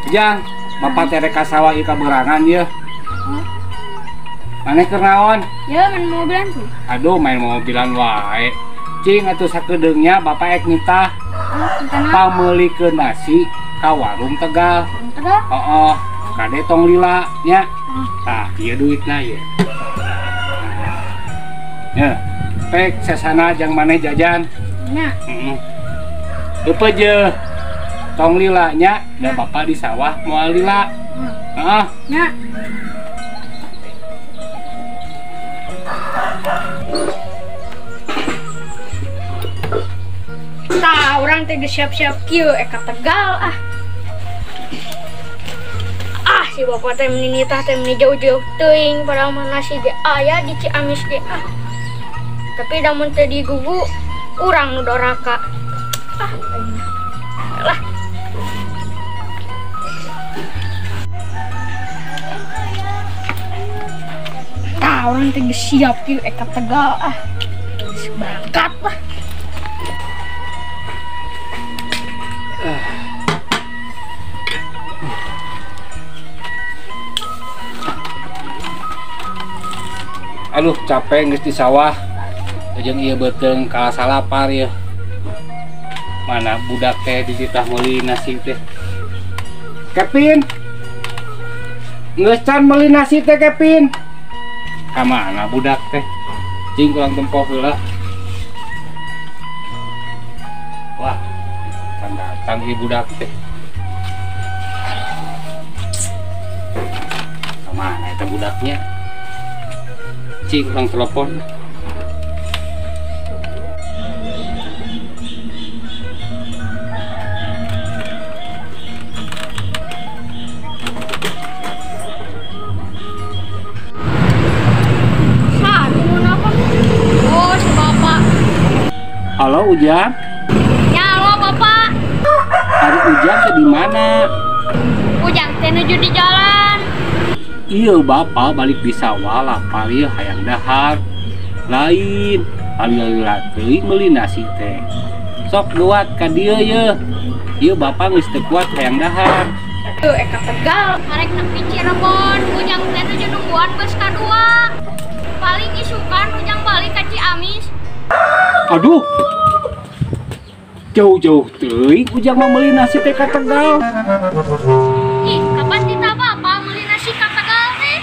Ujang, bapak teh rek ka sawah ieu kaberangan yeuh. Maneh keur naon? Ya main mobilan tuh. Aduh, main mobilan wae. Cing atuh sakedeungnya bapak ek nitah. Pameulikeun nasi ka warung Tegal. Tegal? Heeh. Kade tong lila nya. Tah, ieu duitna ieu. Ya, pek sesana jang maneh jajan. Nya. Heeh. Eupeut je. Tong lila nya, da bapak di sawah moal lila. Heeh. Nya. Tah, urang teh geus siap-siap kieu ka Tegal ah. Ah, si bapak teh meni nitah teh meni jauh-jauh teuing padahal mah nasi ge aya di Ciamis ge ah. Tapi da mun teu digugu urang nu doraka. Ah, lah. Tah, urang teh geus siap kieu ka Tegal ah. Geus berangkat lah. Aduh, capek geus di sawah. Jeung ieu beuteung kasalapar ieu. Mana budak teh dititah meuli nasi teh. Kevin. Geus can meuli nasi teh Kevin. Ka mana budak teh? Cing kurang tempoh heula. Wah, can datang ieu budak teh. Ka mana eta budaknya? Cing kurang telepon. Oh, si bapak. Halo Ujang. Ya, halo bapak. Hari Ujang ke di mana? Ujang teh nuju di jalan. Iya bapak balik di sawah lapar ieu hayang dahar. Lain, alila teuing meuli nasi teh. Sok duat ka dieu yeuh. Ieu bapak geus teu kuat hayang dahar. Tuh ka Tegal, arek nepi Cirebon, Ujang teh nuju nungguan bus kadua. Paling isukan Ujang balik ka Ciamis. Aduh. Jauh-jauh teuing Ujang mah meuli nasi teh ka Tegal. Ih, kapan tita bapak meuli nasi ka Tegal teh?